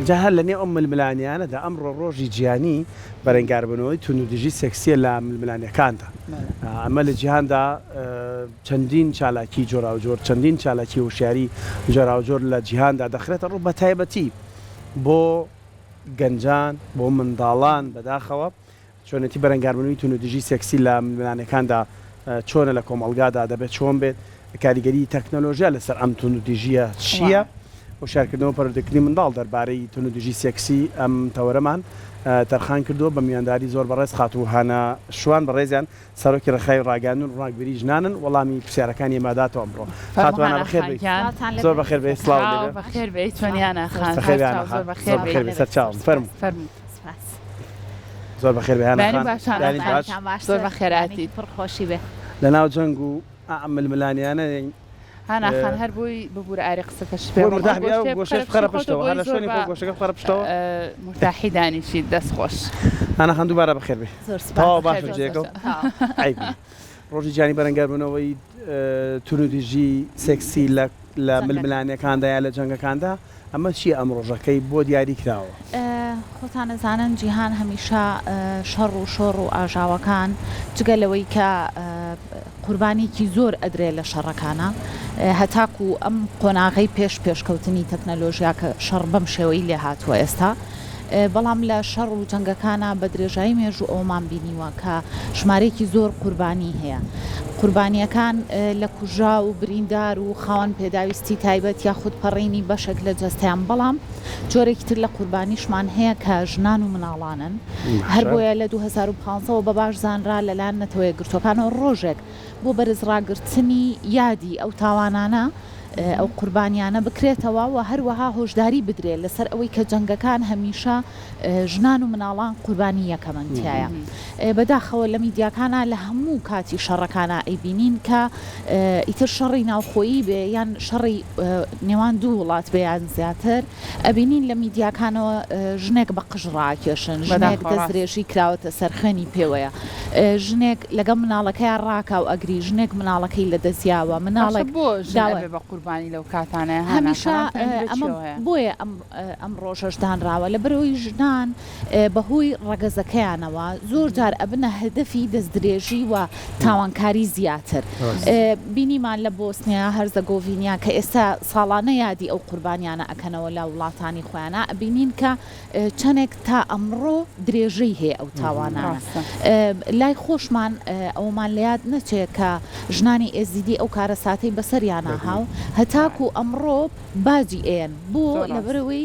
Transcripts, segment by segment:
جا هەر لە نێو ئەم ململانێیانەدا ئەمڕۆ ڕۆژی جیهانی بەرەنگاربوونەوەی توندوتیژی سێکسییە لە ململانێکاندا. ئەمە لە جیهاندا چەندین چالاکی جۆراوجۆر، چەندین چالاکی هۆشیاری جۆراوجۆر لە جیهاندا دەخرێتە ڕوو، بەتایبەتی بۆ گەنجان، بۆ منداڵان، بەداخەوە چۆنێتی بەرەنگاربوونەوەی توندوتیژی سێکسی لە ململانێکاندا چۆنە لە کۆمەڵگادا دەبێت چۆن بێت؟ کاریگەریی تەکنەلۆژیا لەسەر ئەم توندوتیژییە چییە؟ هۆشیارکردنەوە و پەروەردەکردنی منداڵ دەربارەی توندوتیژی سێکسی ئەم تەوەرەمان تەرخان کردووە بە میوانداری زۆر بەڕێز خاتوو هانا شوان بەڕێزیان سەرۆکی ڕێکخراوی ڕاگەیاندن و ڕووناکبیری ژنانن وەڵامی پرسیارەکانی ئێمە داتەوە ئەمڕۆ. فەرموو خاتوو هانا هانا بەخێر خان بێیت. گیان. سڵاوتان لێ زۆر بێت. بەخێر بێیت سڵاوت لێ چاو بێ. بەخێر بێیت چۆنی هانا خان بەخێر بێ چاو هانا زۆر خان. بەخێر زۆر بەخێر بێیت. بێی سەرچاوم. فەرموو. فەرموو. سپاس. زۆر بەخێر بێی هانا بەیانی خان. باش هانا بەیانیت خان. باش. بەیانتان زۆر باشتر. بەخێراتیت. بەیانێکی پڕ خۆشی بێ. لەناو جەنگ و ئا ململانێیانەین. هانا خان هەر بۆی ببورە ئاری قسەکەشت پێ خۆی بڕم ئەو مرتاح بی ئەو گۆشتەیە گۆشەش بخەرە بخەرە پشتی خۆتەوە پشتەوە هەر بۆی لە زۆر شوێنی بە خۆ گۆشەکە بخەرە پشتەوە. مورتاحی دانیشیت دەست خۆش. هانا خان دووبارە بەخێر بێی. زۆر سپاس. تەواو بەخێر باشە بێی جێگەو سەرچاو. عەیب نیە. ڕۆژی جیهانی بەرەنگاربوونەوەی توندوتیژی سێکسی لە لە جەنگەکان. ململانێکاندا یا لە جەنگەکاندا ئەمە چیە ئەم ڕۆژە کەی بۆ دیاری کراوە؟ خۆتان ئەزانن جیهان هەمیشە شەڕ و شۆڕ و ئاژاوەکان جگە لەوەی کە قوربانیەکی زۆر ئەدرێ لە شەڕەکانا هەتاکو ئەم قۆناغەی پێش پێشکەوتنی تەکنەلۆژیا کە شەڕ بەم شێوەی لێ هاتووە ئێستا بەڵام لە شەڕ و جەنگەکانا بە درێژایی مێژوو ئەوەمان بینیوە کە ژمارەیەکی زۆر قوربانی هەیە. قوربانییەکان لە کوژراو و بریندار و خاوەن پێداویستی تایبەت یاخود پەڕینی بەشێک لە جەستەیان، بەڵام جۆرێکی تر لە قوربانیشمان هەیە کە ژنان و مناڵانن. هەر بۆیە لە 2015 وە بە باش زانرا لەلایەن نەتەوەیەکگرتووەکانەوە ڕۆژێک بۆ بەرزڕاگرتنی یادی ئەو تاوانانە، ئەو قوربانیانە بکرێتەوە و هەروەها هۆشداری بدرێت لەسەر ئەوەی کە جەنگەکان هەمیشە ژنان و مناڵان قوربانی یەکەمن تیایا. بەداخەوە لە میدیاکانا لە هەموو کاتی شەڕەکانا ئەیبینین کە ئیتر شەڕی ناوخۆیی بێ یان شەڕی نێوان دوو وڵات بێ یان زیاتر ئەبینین لە میدیاکانەوە ژنێک بە قژ ڕاکێشن، ژنێک بەداخەوە ڕاست. دەستدرێژی کراوەتە سەر خوێنی پێوەیە، ژنێک لەگەڵ مناڵەکەیا ڕاکا و ئەگری، ژنێک مناڵەکەی لەدەست یاوە، باشە مناڵێک بۆ ژن داوای. ئەبێ بە قوربانی لەو کاتانەیا هانا هەمیشە خان ئەم پەیوەندی بە ئەمە چیەوە هەیە؟ بۆیە ئەم ئەم ڕۆژەش دانراوە لەبەرئەوەی ژنان بەهۆی ڕەگەزەکەیانەوە زۆر جار ئەبنە هەدەفی دەستدرێژی و تاوانکاری زیاتر. بینیمان لە بۆسنیا هەرزەگۆڤینیا کە ئێستا ساڵانە یادی ئەو قوربانیانە ئەکەنەوە لە وڵاتانی خۆیانا ئەبینین کە چەنێک تا ئەمڕۆ درێژەی هەیە ئەو تاوانانە. لای خۆشمان ئەوەمان لە یاد نەچێ کە ژنانی ئێزیدی ئەو کارەساتەی بەسەریانا ها و هەتاکوو ئەمڕۆ باجی ئەیەن. بۆ؟ لەبەرئەوەی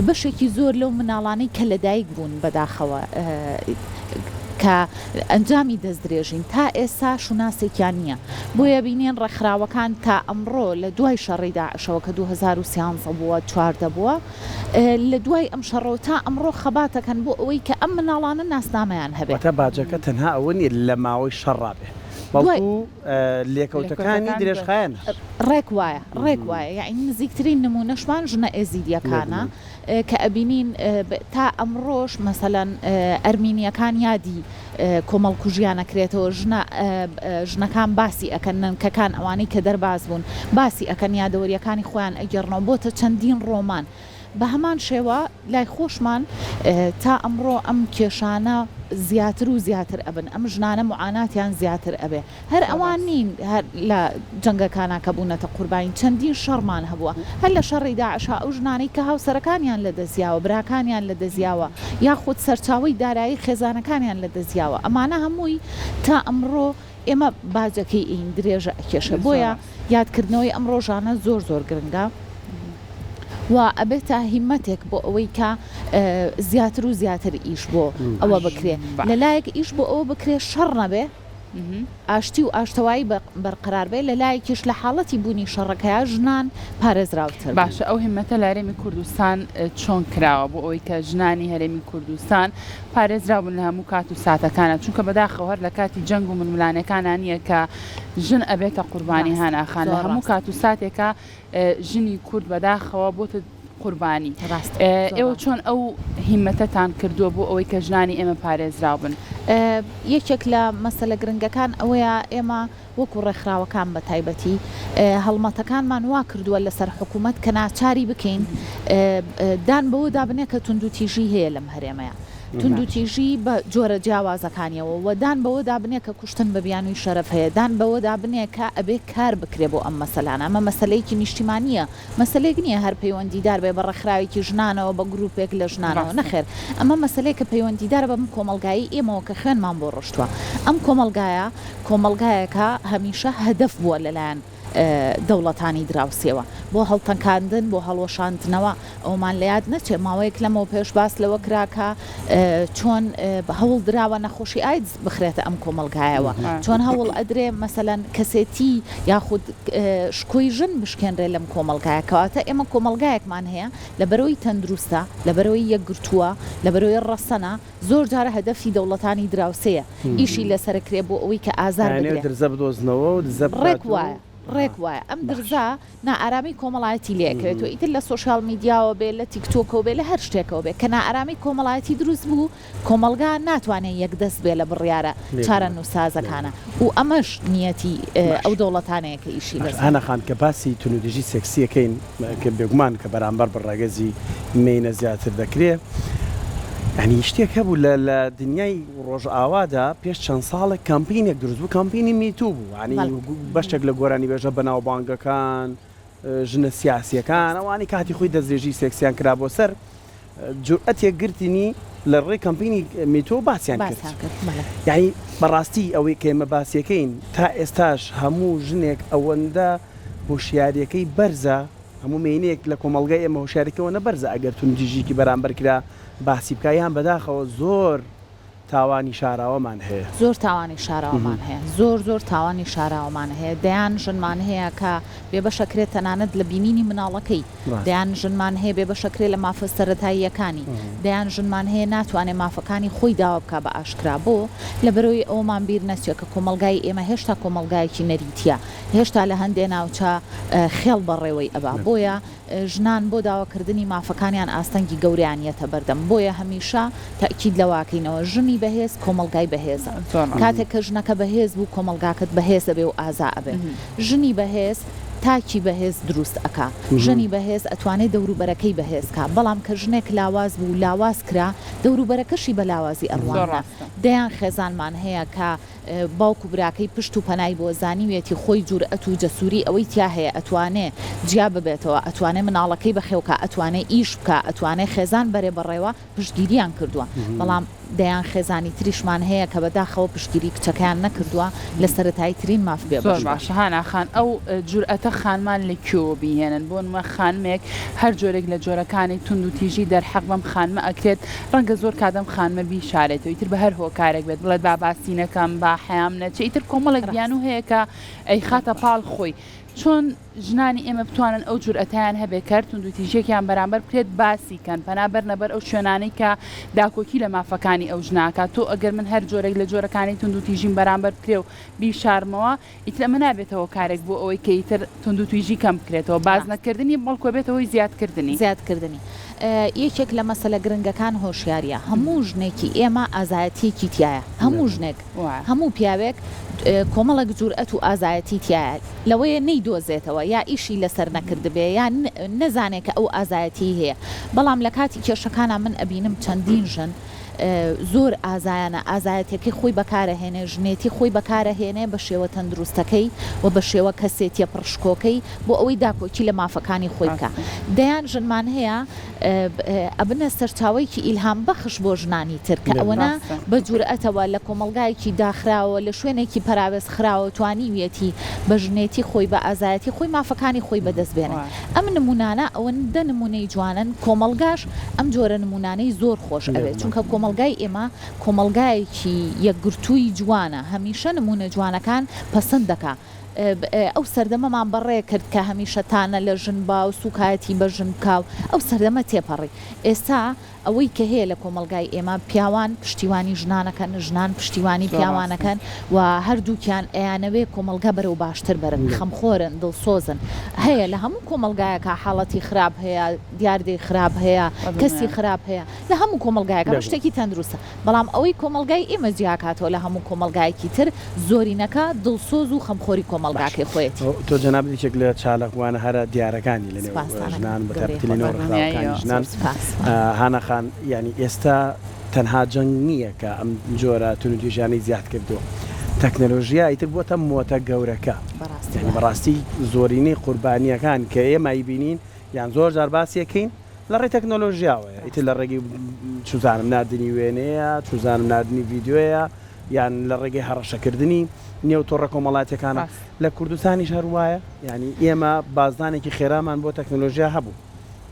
بەشێکی زۆر لەو مناڵانەی کە لەدایک بوون بەداخەوە کە ئەنجامی دەستدرێژین تا ئێستا شوناسێکیان نییە بۆیە بینین ڕێکخراوەکان تا ئەمڕۆ لە دوای شەڕی داعشەوە کە 2013 بووە 14 بووە لە دوای ئەم شەڕەوە تا ئەمڕۆ خەباتەکەن بۆ ئەوەی کە ئەم مناڵانە ناسنامەیان هەبێ. واتە باجەکە تەنها ئەوە نییە لە ماوەی شەڕا بێ بەڵکو لێکەوتەکانی درێژخایەنە. ڕێک وایە ڕێک وایە یەعنی نزیکترین نموونەشمان ژنە ئێزیدیەکانە کە ئەبینین تا ئەمڕۆش مەسەلەن ئەرمینیەکان یادی کۆمەڵکوژیان ئەکرێتەوە ژنە ژنەکان باسی ئەکەن نەنکەکان ئەوانەی کە دەرباز بوون باسی ئەکەن یادەوەریەکانی خۆیان ئەگێڕنەوە بۆتە چەندین ڕۆمان بە هەمان شێوە لای خۆشمان تا ئەمڕۆ ئەم کێشانە زیاتر و زیاتر ئەبن ئەم ژنانە موعاناتیان زیاتر ئەبێ هەر ئەوان نین هەر لە جەنگەکانا کە بوونەتە قوربانی چەندین شەڕمان هەبووە هەر لە شەڕی داعشا ئەو ژنانەی کە هاوسەرەکانیان لە دەست یاوە براکانیان لە دەست یاوە یاخود سەرچاوەی دارایی خێزانەکانیان لە دەست یاوە ئەمانە هەمووی تا ئەمڕۆ ئێمە باجەکەی ئەین درێژە ئەکێشێ بۆیە یادکردنەوەی ئەم ڕۆژانە زۆر زۆر گرنگە و ئەبێتە هیمەتێک بۆ ئەوەی کە زیاتر و زیاتر ئیش بۆ ئەوە بکرێ لەلایەک ئیش بۆ ئەوە بکرێ شەڕ نەبێ ئاشتی و ئاشتەوایی بەرقەرار بێ، لە لایەکیش لە حاڵەتی بوونی شەڕەکەیا ژنان پارێزراوتر بن. باشە ئەو هیمەتە لە هەرێمی کوردستان چۆن کراوە بۆ ئەوەی کە ژنانی هەرێمی کوردستان پارێزراو بن لە هەموو کات و ساتەکانا چونکە بەداخەوە هەر لە کاتی جەنگ و ململانێکانا نییە کە ژن ئەبێتە قوربانی ڕاستە هانا خان لە زۆر هەموو ڕاستە. کات و ساتێکا ژنی کورد بەداخەوە بۆتە. قوربانی. ئێوە چۆن ئەو هیمەتەتان کردووە بۆ ئەوەی کە ژنانی ئێمە پارێزراو بن؟ یەکێک لە مەسەلە گرنگەکان ئەوەیە ئێمە وەکو ڕێکخراوەکان بە تایبەتی هەڵمەتەکانمان وا کردووە لەسەر حکوومەت کە ناچاری بکەین دان بەوەدا بنێ کە توندوتیژی هەیە لەم هەرێمەیە. توندوتیژی بە جۆرە جیاوازەکانیەوە و دان بەوەدا بنێ کە کوشتن بە بیانووی شەرەف هەیە، دان بەوەدا بنێ کە ئەبێ کار بکرێ بۆ ئەم مەسەلانە. ئەمە مەسەلەیەکی نیشتیمانییە، مەسەلەیەک نییە هەر پەیوەندیدار بێ بە ڕێکخراوێکی ژنانەوە، بە گرووپێک لە ژنانەوە، نەخێر ئەمە مەسەلەیەکە پەیوەندیدارە بەم کۆمەڵگایەی ئێمەوە کە خوێنمان بۆ ڕشتووە. ئەم کۆمەڵگایە کۆمەڵگایەکە هەمیشە هەدەف بووە لەلایەن دەوڵەتانی دراوسێوە بۆ هەڵتەکاندن، بۆ هەڵوەشاندنەوە. ئەوەمان لە یاد نەچێ ماوەیەک لەمەوپێش باس لەوە کرا کە چۆن هەوڵ دراوە نەخۆشی ئایدز بخرێتە ئەم کۆمەڵگایەوە، چۆن هەوڵ ئەدرێ مەسەلەن کەسێتی یاخود شکۆی ژن بشکێنرێ لەم کۆمەڵگایە. کەواتە ئێمە کۆمەڵگایەکمان هەیە لەبەرئەوەی تەندروستە، لەبەرئەوەی یەکگرتووە، لەبەرئەوەی ڕەسەنە، زۆر جار هەدەفی دەوڵەتانی دراوسێیە ئیشی لەسەرەکرێ بۆ ئەوەی کە ئازار بدرێ. درزە بدۆزنەوە و دزە بکات ڕێک وایە، ڕێک وایە. ئەم درزە نائارامی کۆمەڵایەتی لێ ئەکەوێتەوە ئیتر لە سۆشیال میدیاوە بێ، لە تیک تۆکەوە بێ، لە هەر شتێکەوە بێ، کە نائارامی کۆمەڵایەتی دروست بوو، کۆمەڵگا ناتوانێ یەکدەست بێ لە بڕیارە چارەنووسسازەکانا و ئەمەش نیەتی ئەو دەوڵەتانەیە کە ئیشی لەسەر. هانا خان کە باسی توندوتیژی سێکسی ئەکەین کە بێگومان کە بەرامبەر بە ڕەگەزی مێینە زیاتر دەکرێ یانی شتێک هەبوو لە لە دنیای ڕۆژئاوادا پێش چەند ساڵێک کەمپینێک دروست بوو کەمپینی Me Too بوو یانی بەشێک لە گۆرانیبێژە بەناوبانگەکان ژنە سیاسیەکان ئەوانەی کاتی خۆی دەستدرێژی سێکسیان کرابووە سەر جورئەتێک گرتنی لە ڕێی کەمپینی Me Too باسیان کرد یانی بەڕاستی ئەوەی کە ئێمە باسیەکەین تا ئێستاش هەموو ژنێک ئەوەندە هۆشیاریەکەی بەرزە هەموو مێینەیەک لە کۆمەڵگای ئێمە هۆشیاریەکەی ئەوەندە بەرزە ئەگەر توندوتیژیکی بەرامبەر کرا باسی بکا یان بەداخەوە زۆر تاوانی شاراوەمان هەیە. زۆر تاوانی شاراوەمان هەیە زۆر زۆر تاوانی شاراوەمان هەیە دەیان ژنمان هەیە کە بێبەش ئەکرێت تەنانەت لە بینینی مناڵەکەی دەیان ژنمان هەیە بێبەش ئەکرێت لە مافە سەرەتاییەکانی دەیان ژنمان هەیە ناتوانێت مافەکانی خۆی داوا بکا بە ئاشکرا بۆ؟ لەبەرئەوەی ئەوەمان بیر نەچێ کە کۆمەڵگای ئێمە هێشتا کۆمەڵگایەکی نەریتیە هێشتا لە هەندێ ناوچە خێڵ بەڕێوەی ئەبا بۆیە ژنان بۆ داواکردنی مافەکانیان ئاستەنگی گەورەیان یەتە بەردەم، بۆیە هەمیشە تەئکید لەوەکەینەوە ژنی بەهێز کۆمەڵگای بەهێزە، کاتێک کە ژنەکە بەهێز بوو کۆمەڵگاکەت بەهێز ئەبێ و ئازا ئەبێ، ژنی بەهێز تاکی بەهێز دروست ئەکا، ژنی بەهێز ئەتوانێ دەوروبەرەکەی بەهێز کا، بەڵام کە ژنێک لاواز بوو و لاواز کرا دەوروبەرەکەشی بە لاوازی ئەڕواننە، دەیان خێزانمان هەیە کە باوک و براکەی پشت و پەنای بۆ زانیویەتی خۆی جورئەت و جەسوری ئەوەی تیا هەیە ئەتوانێ جیا ببێتەوە ئەتوانێ مناڵەکەی بەخێو کا ئەتوانێ ئیش بکا ئەتوانێ خێزان بەرێ بەڕێوە پشتگیریان کردوە بەڵام دەیان خێزانی تریشمان هەیە کە بەداخەوە پشتگیری کچەکەیان نەکردوە لە سەرەتایی ترین ماف بێ زۆر بەش بوون. باشە هانا خان ئەو جورئەتە خانمان لە کوێوە بیهێنن بۆ نمونە خانمێک هەر جۆرێک لە جۆرەکانی توندوتیژی دەرحەق بەم خانمە ئەکرێت ڕەنگە زۆر کات ئەم خانمە بیشارێتەوە ئیتر بە هەر هۆکارێک بێت بڵێت با باسی نەکەم با حەیام نەچێ ئیتر کۆمەڵێک بیانوو هەیە کە ئەیخاتە پاڵ خۆی چۆن ژنانی ئێمە بتوانن ئەو جورئەتەیان هەبێت کە هەر توندوتیژیەکیان بەرامبەر بکرێت باسی کەن پەنا بەرنە بەر ئەو شوێنانەی کە داکۆکی لە مافەکانی ئەو ژنە ئەکات تۆ ئەگەر من هەر جۆرێک لە جۆرەکانی توندوتیژیم بەرامبەر بکرێ و بیشارمەوە ئیتر ئەمە نابێتە هۆکارێک بۆ ئەوەی کە ئیتر توندوتیژی کەم بکرێتەوە، باس نەکردنی، بەڵکو ئەبێتە هۆی زیادکردنی. زیادکردنی. یەکێک لە مەسەلە گرنگەکان هۆشیارییە. هەموو ژنێکی ئێمە ئازایەتییەکی تیایە. هەموو ژنێک، هەموو پیاوێک کۆمەڵێک جورئەت و ئازایەتی تیایە. لەوەیە نەیدۆزێتەوە یا ئیشی لەسەر نەکردبێ یا نەزانێ کە ئەو ئازایەتییەی هەیە. بەڵام لە کاتی کێشەکانا من ئەبینم چەندین ژن، زۆر ئازایانە ئازایەتیەکەی خۆی بەکارئەهێنێ، ژنێتی خۆی بەکارئەهێنێ بە شێوە تەندروستەکەی و بە شێوە کەسێتیە پڕ شکۆکەی بۆ ئەوەی داکۆکی لە مافەکانی خۆی بکا. دەیان ژنمان هەیە ئەبنە سەرچاوەیەکی ئیلهام بەخش بۆ ژنانی تر کە ئەوەنە بە جورئەتەوە لە کۆمەڵگایەکی داخراوە لە شوێنێکی پەراوێز خراوە توانیویەتی بە ژنێتی خۆی بە ئازایەتی خۆی مافەکانی خۆی بەدەست بێنێ. ئەم نمونانە ئەوەندە نمونەی جوانن کۆمەڵگاش ئەم جۆرە نمونانەی زۆر خۆش ئەوێت چونکە کۆمەڵگای ئێمە کۆمەڵگایەکی یەکگرتووی جوانە هەمیشە نمونە جوانەکان پەسند دەکا. ئەو سەردەمەمان بەڕێ کرد کە هەمیشە تانە لە ژن با و سوکایەتی بە ژن بکا و ئەو سەردەمە تێپەڕی. ئێستا ئەوەی کە هەیە لە کۆمەڵگای ئێمە پیاوان پشتیوانی ژنان ئەکەن، ژنان پشتیوانی زۆر پیاوان ڕاستە. ئەکەن و هەردووکیان ئەیانەوێ کۆمەڵگا بەرەو باشتر بەرن، خەمخۆرن، دڵسۆزن. هەیە لە هەموو کۆمەڵگایەکا حاڵەتی خراپ هەیە، دیاردەی خراپ هەیە، کەسی بەدڵنیام. خراپ هەیە، لە هەموو کۆمەڵگایەک ئەمە بێگومان. شتێکی تەندروستە. بەڵام ئەوەی کۆمەڵگای ئێمە جیاکاتەوە لە هەموو کۆمەڵگایەکی تر زۆرینەکە دڵسۆز و خەمخۆری باش کۆمەڵگاکەی خۆیەتی. تۆ جەنابت یەکێک لە چاالکوانە هەرە دیارەکانی لە نێو سپاستان ئەکەم ژنان بە گەورەی تایبەتی لە نێو خۆتان. ڕێکخراوەکانی بەدڵنیاییەوە. ژنان زۆر سپاس. هانا خان یانی ئێستا تەنها جەنگ نییە کە ئەم جۆرە توندوتیژیانەی زیاد کردووە تەکنەلۆژیا ئیتر بووەتە مۆتە گەورەکە بەڕاستی یانی وایە. بەڕاستی زۆرینەی قوربانییەکان کە ئێمە ئەیبینین یان زۆر جار باسی ئەکەین لە ڕێی تەکنۆلۆژیاوەیە ئیتر لە ڕێگەی چوزانم ناردنی وێنەیە، چوزانم ناردنی ڤیدیۆیە، یان لە ڕێگەی هەڕەشەکردنی نێو تۆڕە کۆمەڵاتیەکانە. ڕاست. لە کوردستانیش هەر وایە؟ یانی ئێمە بازدانێکی خێرامان بۆ تەکنۆلۆژیا هەبوو.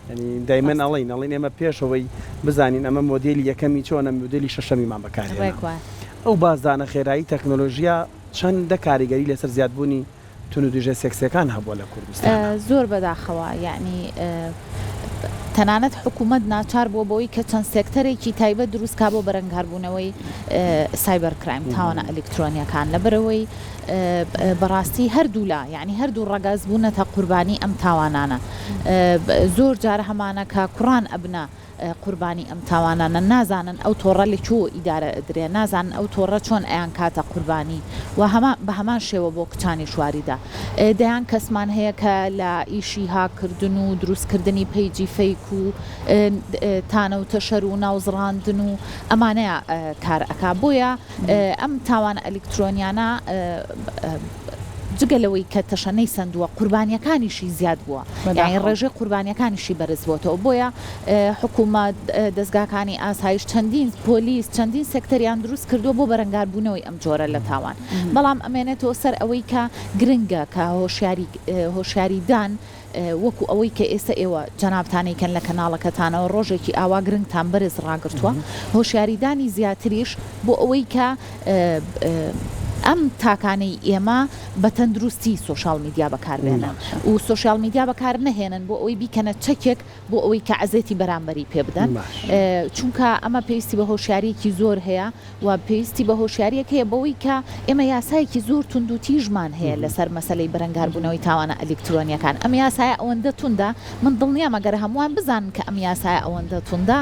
یانی دایمەن ڕاستە. ئەڵێین ئەڵێین ئێمە پێش ئەوەی بزانین ئەمە مۆدێلی یەکەمی چۆنە مۆدێلی شەشەمیمان بەکارهێنا. ڕێک وایە. ئەو بازدانە خێرایی تەکنۆلۆژیا چەندە کاریگەری لەسەر زیادبوونی توندوتیژە سێکسیەکان هەبووە لە کوردستانا. زۆر بەداخەوە یەعنی تەنانەت حکوومەت ناچار بووە بەوەی کە چەند سێکتەرێکی تایبەت دروست کا بۆ بەرەنگاربوونەوەی cyber crime تاوانە ئەلیکترۆنیەکان لەبەرئەوەی بەڕاستی هەردوولا یەعنی هەردوو ڕەگەز بوونەتە قوربانی ئەم تاوانانە زۆر جار هەمانە کە کوڕان ئەبنە قوربانی ئەم تاوانانەن نازانن ئەو تۆڕە لە کوێوە ئیدارە ئەدرێ نازانن ئەو تۆڕە چۆن ئەیانکاتە قوربانی و هەمان بە هەمان شێوە بۆ کچانیش واریدە دەیان کەسمان هەیە کە لە ئیشی هاک کردن و دروست کردنی پەیجی fake و تانە و تەشەر و ناوزڕاندن و ئەمانەیا کار ئەکا بۆیە ئەم تاوانە ئەلیکترۆنیانە جگە لەوەی کە تەشەنەی سەندووە قوربانیەکانیشی زیاد بووە یانی بەداخەوە. ڕێژەی قوربانیەکانیشی بەرز بۆتەوە بۆیە حکومەت، دەزگاکانی ئاسایش چەندین پۆلیس چەندین سێکتەریان دروست کردووە بۆ بەرەنگاربوونەوەی ئەم جۆرە لە تاوان بەڵام ئەمێنێتەوە سەر ئەوەی کە گرنگە کە هۆشیاری هۆشیاریدان وەکو ئەوەی کە ئێستا ئێوە جەنابتان ئەیکەن لە کەناڵەکەتانەوە ڕۆژێکی ئاوا گرنگتان بەرز ڕاگرتووە هۆشیاریدانی زیاتریش بۆ ئەوەی کە ئەم تاکانەی ئێمە بە تەندروستی سۆشیال میدیا بەکاربێنن و سۆشیال میدیا بەکار نەهێنن بۆ ئەوەی بیکەنە چەکێک بۆ ئەوەی کە عەزێتی بەرامبەری پێ بدەن چونکە ئەمە پێویستی بە هۆشیاریەکی زۆر هەیە و پێویستی بە هۆشیاریەک هەیە بەوەی کە ئێمە یاسایەکی زۆر توند و تیژمان هەیە لەسەر مەسەلەی بەرەنگاربوونەوەی تاوانە ئەلیکترۆنیەکان ئەم یاسایە ئەوەندە توندە من دڵنیام ئەگەر هەمووان بزانن کە ئەم یاسایە ئەوەندە توندە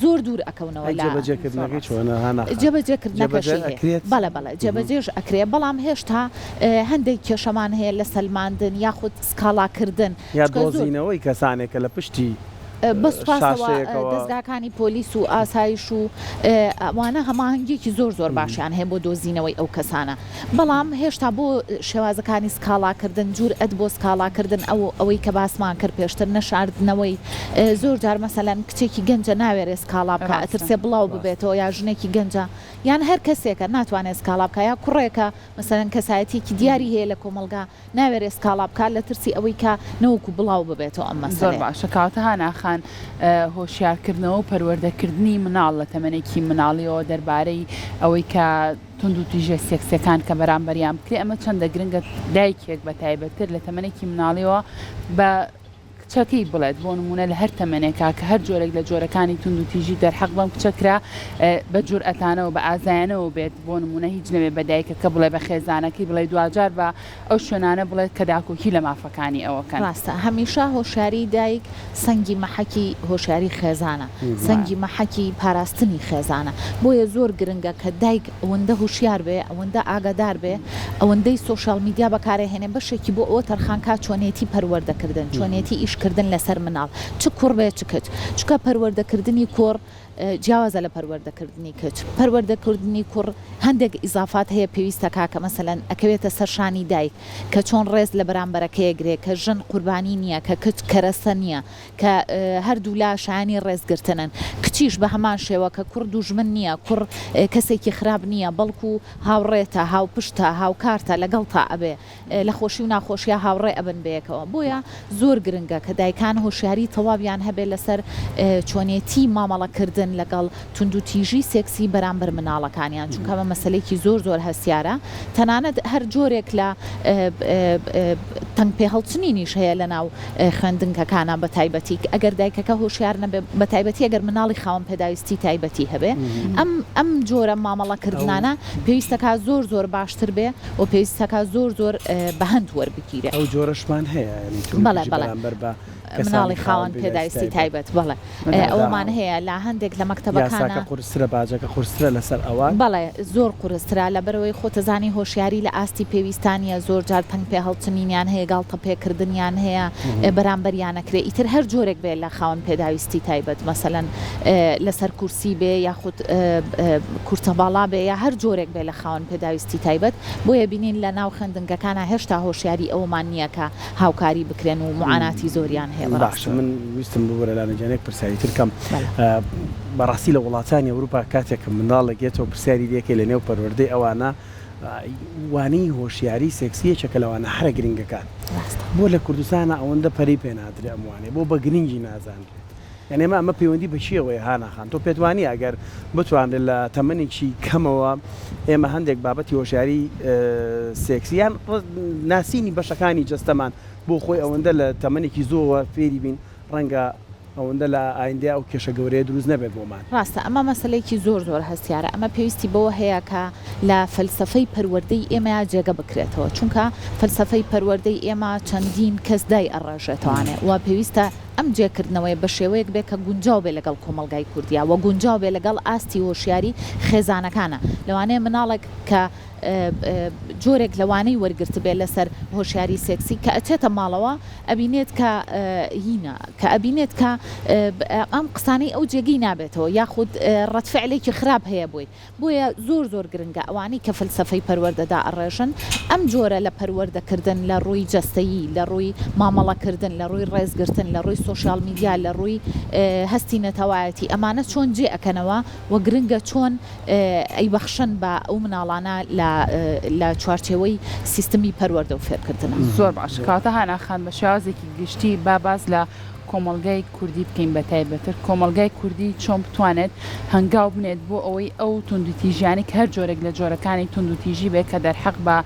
زۆر دوور ئەکەونەوە ئەی لە جێبەجێکردنەکەی چۆنە هانا خان؟ جێبەجێکردنەکەشی جێبەجێ هەیە ئەکرێت؟ بەڵێ بەڵێ جێبەجێش ئەکرێ بەڵام هێشتا هەندێک کێشەمان هەیە لە سەلماندن یاخود سکاڵاکردن یا چونکە زۆر دۆزینەوەی کەسانێک کە لە پشتی بە سوپاسەوە شاشەیەکەوە. دەزگاکانی پۆلیس و ئاسایش و ئەوانە هەماهەنگیەکی زۆر زۆر باشیان هەیە بۆ دۆزینەوەی ئەو کەسانە بەڵام هێشتا بۆ شێوازەکانی سکاڵاکردن جورئەت بۆ سکاڵاکردن ئەو ئەوەی کە باسمان کرد پێشتر نەشاردنەوەی زۆر جار مەسەلەن کچێکی گەنجە ناوێرێ سکاڵا بکا ڕاستە. ئەترسێ بڵاو ڕاستە. ببێتەوە یا ژنێکی گەنجە یان هەر کەسێکە ناتوانێ سکاڵا بکا یا کوڕێکە مەسەلەن کەسایەتیەکی دیاری هەیە لە کۆمەڵگا ناوێرێ سکاڵا بکات لە ترسی ئەوەی کە نەوەکو بڵاو ببێتەوە ئەم زۆر مەسەلەیە. باشە کاواتە هانا خان هۆشیار کردنەوە و پەروەردە کردنی مناڵ لە تەمەنێکی مناڵیەوە دەربارەی ئەوەی کە توندوتیژە سێکسیەکان کە بەرامبەریان بکرێ ئەمە چەندە گرنگە دایکێک بە تایبەتتر لە تەمەنێکی مناڵیەوە بە کچەکەی بڵێت، بۆ نموونە لە هەر تەمەنێکا کە هەر جۆرێک لە جۆرەکانی توندوتیژی دەرحەق بەم کچە کرا بە جورئەتانەوە بە ئازایانەوە بێت، بۆ نموونە هیچ نەبێ بە دایکەکە بڵێ بە خێزانەکەی بڵێ دواجار بە ئەو شوێنانە بڵێت کە داکۆکی لە مافەکانی ئەوەکەن. ڕاستە هەمیشە هۆشیاری دایک سەنگی مەحەکی هۆشیاری خێزانە، سەنگی مەحەکی پاراستنی خێزانە، بۆیە زۆر گرنگە کە دایک ئەوەندە هوشیار بێ، ئەوەندە ئاگادار بێ، ئەوەندەی سۆشیال میدیا بەکارئەهێنێ بەشێکی بۆ ئەوە تەرخان کا چۆنێتی پەروەردە کردن، چۆنێتی ئیش کردن لەسەر مناڵ چ کوڕ بێ چ کچ، چونکە پەروەردە کردنی کوڕ جیاوازە لە پەروەردە کردنی کچ، پەروەردە کردنی کوڕ هەندێک ئیزافات هەیە پێویستە کا کە مەسەلەن ئەکەوێتە سەر شانی دایک کە چۆن ڕێز لە بەرامبەرەکەی ئەگرێ، کە ژن قوربانی نیە، کە کچ کەرەسە نیە، کە هەردوولا شایانی ڕێزگرتنن، کچیش بە هەمان شێوە کە کوڕ دوژمن نییە، کوڕ کەسێکی خراپ نییە، بەڵکو هاوڕێتە، هاوپشتە، هاوکارتە، لەگەڵتا ئەبێ، لە خۆشی و ناخۆشیا هاوڕێ ئەبن بەیەکەوە، بۆیە زۆر گرنگە. کە دایکان هۆشیاری تەواویان هەبێ لەسەر چۆنێتی مامەڵەکردن لەگەڵ توندوتیژی سێکسی بەرامبەر مناڵەکانیان، چونکە ئەمە مەسەلەیەکی زۆر زۆر هەستیارە، تەنانەت هەر جۆرێک لە تەنگ پێهەڵچنینیش هەیە لەناو خوێندنگەکانا بە تایبەتی ئەگەر دایکەکە هۆشیار نەبێ بە تایبەتی ئەگەر مناڵی خاوەن پێداویستی تایبەتی هەبێ ئەم ئەم جۆرە مامەڵەکردنانە پێویستەکا زۆر زۆر باشتر بێ و پێویستەکا زۆر زۆر بە هەند وەربگیرێ. ئەو جۆرەشمان هەیە یانی توندوتیژی بەرامبەر بە کەسانی خاوەن پێداویستی تایبەت بەڵێ ئەوەمان هەیە لە هەندێک لە مەکتەبەکانا. یاساکە قورسترە باجەکە قورسترە لەسەر ئەوان؟ بەڵێ زۆر قورسترە لەبەرئەوەی خۆتەزانی هۆشیاری لە ئاستی پێویستا نیە زۆر جار تەنگ پێهەڵچنینیان هەیە گاڵتە پێکردنیان هەیە بەرامبەریان ئەکرێ ئیتر هەر جۆرێک بێ لە خاوەن پێداویستی تایبەت مەسەلەن لەسەر کورسی بێ یاخود کورتە باڵا بێ یا هەر جۆرێک بێ لە خاوەن پێداویستی تایبەت بۆیە بینین لە ناو خوێندنگەکانا هێشتا هۆشیاری ئەوەمان نیە کە هاوکاری بکرێن و موعاناتی زۆریان هەیە بەڕاستی. باشە من ویستم ببورە لانە گیان یەک پرسیاری تر کەم بەڕاستی لە وڵاتانی ئەوروپا کاتێک کە منداڵێک یەتەوە پرسیاری لێکەی لە نێو پەروەردەی ئەوانە وانەی هۆشیاری سێکسی یەکێکە لە وانە هەرە گرنگەکان بۆ لە کوردستانا ئەوەندە پەرەی پێ نادرێ ئەم وانەیە بۆ بە گرنگی نازانرێت یانی ئەمە ئەمە پەیوەندی بە چیەوەیە هانا خان تۆ پێت وانیە ئەگەر بتوانرێت لە تەمەنێکی کەمەوە ئێمە هەندێک بابەتی هۆشیاری سێکسی یان ناسینی بەشەکانی جەستەمان بۆ خۆی ئەوەندە لە تەمەنێکی زۆوە فێری بین ڕەنگە ئەوەندە لە ئایندەیا ئەو کێشە گەورەیە دروست نەبێت بۆمان. ڕاستە ئەمە مەسەلەیەکی زۆر زۆر هەستیارە ئەمە پێویستی بەوە هەیە کە لە فەلسەفەی پەروەردەی ئێمەیا جێگە بکرێتەوە چونکە فەلسەفەی پەروەردەی ئێمە چەندین کەس دای ئەڕێژێتەوانێ و پێویستە ئەم جێکردنەوەیە بە شێوەیەک بێ کە گونجاو بێ لەگەڵ کۆمەڵگای کوردیا وە گونجاو بێ لەگەڵ ئاستی هۆشیاری خێزانەکانا. لەوانەیە مناڵێک کە جۆرێک لە وانەی وەرگرتبێ لەسەر هۆشیاری سێکسی کە ئەچێتە ماڵەوە ئەبینێت کە هینە کە ئەبینێت کە ئەم قسانەی ئەو جێگەی نابێتەوە یاخود ڕەدفعلێکی خراپ هەیە بۆی. بۆیە زۆر زۆر گرنگە ئەوانەی کە فەلسەفەی پەروەردە دائەڕێژن ئەم جۆرە لە پەروەردە کردن لە ڕووی جەستەیی، لە ڕووی مامەڵە کردن، لە ڕووی ڕێزگرتن، لە ڕووی سۆشیال میدیا، لە ڕووی هەستی نەتەوایەتی ئەمانە چۆن جێ ئەکەنەوە و گرنگە چۆن ئەیبەخشن بە ئەو مناڵانە لە لە چوارچێوەی سیستمی پەروەردە و فێرکردنا. زۆر باشە کەواتە هانا خان بە شێوازێکی گشتی با باس لە کۆمەڵگای کوردی بکەین بە تایبەتر کۆمەڵگای کوردی چۆن بتوانێت هەنگاو بنێت بۆ ئەوەی ئەو توندوتیژیانەی کە هەر جۆرێک لە جۆرەکانی توندوتیژی بێت کە دەرحەق بە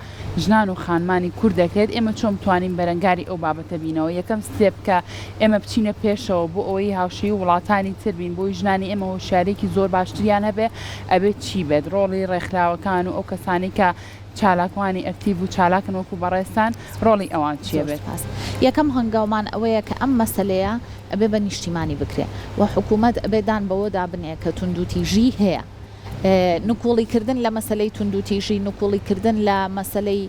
ژنان و خانمانی کورد دەکرێت ئێمە چۆن بتوانین بەرەنگاری ئەو بابەتە بینەوە یەکەم step کە ئێمە بچینە پێشەوە بۆ ئەوەی هاوشێوەی وڵاتانی تر بین بۆی ژنانی ئێمە هۆشیاریەکی زۆر باشتریان هەبێ ئەبێت چی بێت ڕۆڵی ڕێکخراوەکان و ئەو کەسانەی کە چالاکوانی ئەکتیڤ و چالاکن وەکو بەڕێزتان ڕۆڵی ئەوان چیە بێت؟ زۆر سوپاس. یەکەم هەنگاومان ئەوەیە کە ئەم مەسەلەیە ئەبێ بە نیشتیمانی بکرێ و حکوومەت ئەبێ دان بەوەدا بنێ کە توندوتیژی هەیە. نکوڵی کردن لە مەسەلەی توندوتیژی، نکوڵی کردن لە مەسەلەی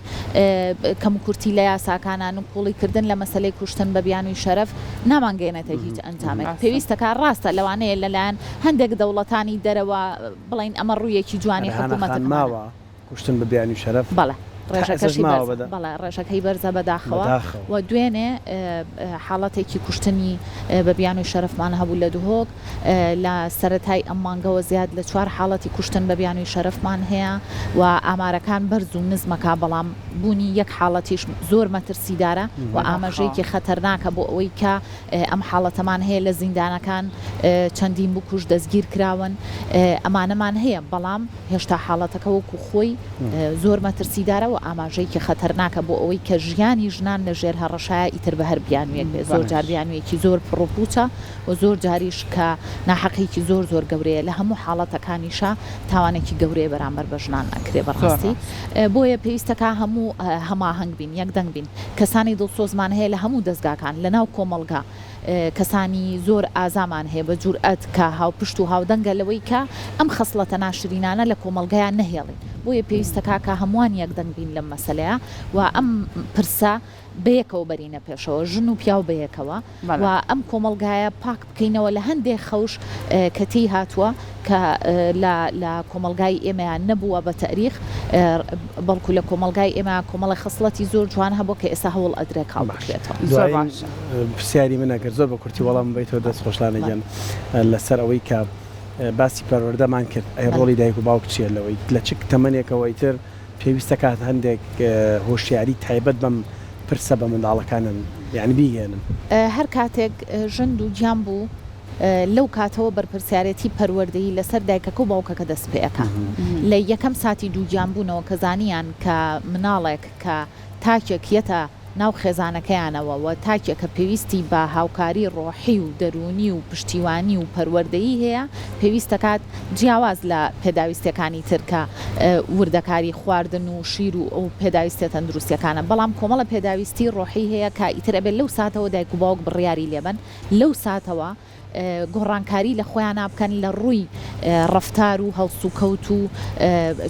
کەموکورتی لە یاساکانا، نکوڵی کردن لە مەسەلەی کوشتن بە بیانووی شەرەف نامانگەیەنێتە هیچ ئەنجامێک. پێویستەکا ڕاستە لەوانەیە لەلایەن هەندێک دەوڵەتانی دەرەوە بڵێین ئەمە ڕوویەکی جوانی ئەرێ هانا خان حکوومەتەکەمانە. ماوە؟ کوشتن بە بیانوی شەرەف بەڵێ تا ئێستاش ڕێژەکەشی ماوە بەرزە بەدا بەڵێ ڕێژەکەی بەرزە بەداخەوە بەداخەوە. و دوێنێ حاڵەتێکی کوشتنی بە بیانوی شەرەفمان هەبوو لە دهۆک لە سەرەتای ئەم مانگەوە زیاد لە چوار حاڵەتی کوشتن بە بیانوی شەرەفمان هەیە و ئامارەکان بەرز و نزمەکە بەڵام بوونی یەک حاڵەتیش زۆر مەترسیدارە و بەداخەوە. ئاماژەیەکی خەتەرناکە بۆ ئەوەی کە ئەم حاڵەتەمان هەیە لە زیندانەکان چەندین بکوژ دەستگیر کراون ئەمانەمان هەیە بەڵام هێشتا حاڵەتەکە وەکو خۆی زۆر مەترسیدارە و ئاماژەیەکی خەتەرناکە بۆ ئەوەی کە ژیانی ژنان لە ژێر هەڕەشایە ئیتر بە هەر بیانوویەک بێت زۆر جار بیانوویەکی زۆر پڕوپووچە و زۆر جاریش کە ناحەقیەکی زۆر زۆر گەورەیە لە هەموو حاڵەتەکانیشا تاوانێکی گەورەیە بەرامبەر بە ژنان ئەکرێ بەڕاستی بۆیە پێویستەکا هەموو هەماهەنگ بین یەک دەنگ بین کەسانی دڵسۆزمان هەیە لە هەموو دەزگاکان لە ناو کۆمەڵگا کەسانی زۆر ئازامان هەیە بە جورئەت کە هاوپشت و هاودەنگە لەوەی کە ئەم خەسڵەتە ناشرینانە لە کۆمەڵگایا نەهێڵین بۆیە پێویستەکا کە هەمووان یەک دەنگ بین لەم مەسەلەیە و ئەم پرسە بەیەکەوە بەرینە پێشەوە ژن و پیاو بەیەکەوە و ئەم کۆمەڵگایە پاک بکەینەوە لە هەندێ خەوش کە تێی هاتووە کە لە لە کۆمەڵگای ئێمەیا نەبووە بە تەئریخ بەڵکو لە کۆمەڵگای ئێمە کۆمەڵێ خەسڵەتی زۆر جوان هەبووە کە ئێستا هەوڵ ئەدرێ کاڵ باش بکرێتەوە. زۆر دوایین باشە. پرسیاری من ئەگەر زۆر بە کورتی وەڵامم بەیتەوە دەست خۆش لانە گیان لەسەر ئەوەی کە باسی پەروەردەمان کرد ئەی بەڵێ. ڕۆڵی دایک و باوک چییە لەوەی لە چ تەمەنێکەوە ئیتر پێویستە کات هەندێک هۆشیاری تایبەت بەم پرسە بە منداڵەکانیان. یانی بیهێنن؟ هەر کاتێک ژن دووگیان بوو لەو کاتەوە بەرپرسیارێتی پەروەردەیی لەسەر دایکەکە و باوکەکە دەست پێ ئەکا. لە یەکەم ساتی دووگیان بوونەوە کە زانیان کە مناڵێک کە تاکێک یەتە ناو خێزانەکەیانەوە و تاکێکە پێویستی بە هاوکاری ڕۆحی و دەروونی و پشتیوانی و پەروەردەیی هەیە پێویستەکات جیاواز لە پێداویستیەکانی تر کە وردەکاری خواردن و شیر و ئەو پێداویستیە تەندروستیەکانە بەڵام کۆمەڵە پێداویستی ڕۆحی هەیە کە ئیتر ئەبێت لەو ساتەوە دایک و باوک بڕیاری لێبەن لەو ساتەوە گۆڕانکاری لە خۆیانا بکەن لە ڕووی ڕەفتار و هەڵسوکەوت و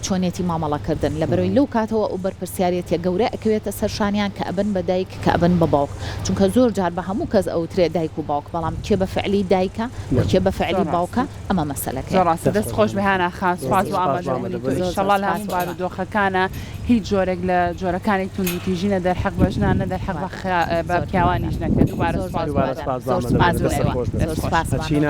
چۆنێتی مامەڵەکردن لەبەرئەوەی لەو کاتەوە ئەو بەرپرسیارێتیە گەورە ئەکەوێتە سەر شانیان کە ئەبن بە دایک کە ئەبن بە باوک چونکە زۆر جار بە هەموو کەس ئەوترێ دایک و باوک بەڵام کێ بە فعلی دایکە و کێ بە فعلی باوکە ئەمە مەسەلەکەیە. زۆر ڕاستە دەست خۆش بێ هانا خان سوپاس بۆ ئامادەبوونی تۆ ئیشەڵا لە هەموو بارودۆخەکانا هیچ جۆرێک لە جۆرەکانی توندوتیژی نە دەرحەق بە ژنان نە دەرحەق بە پیاوانیش نەکرێت دووبارە سوپاس بۆ ئامادەبوونت. زۆر سوپاس.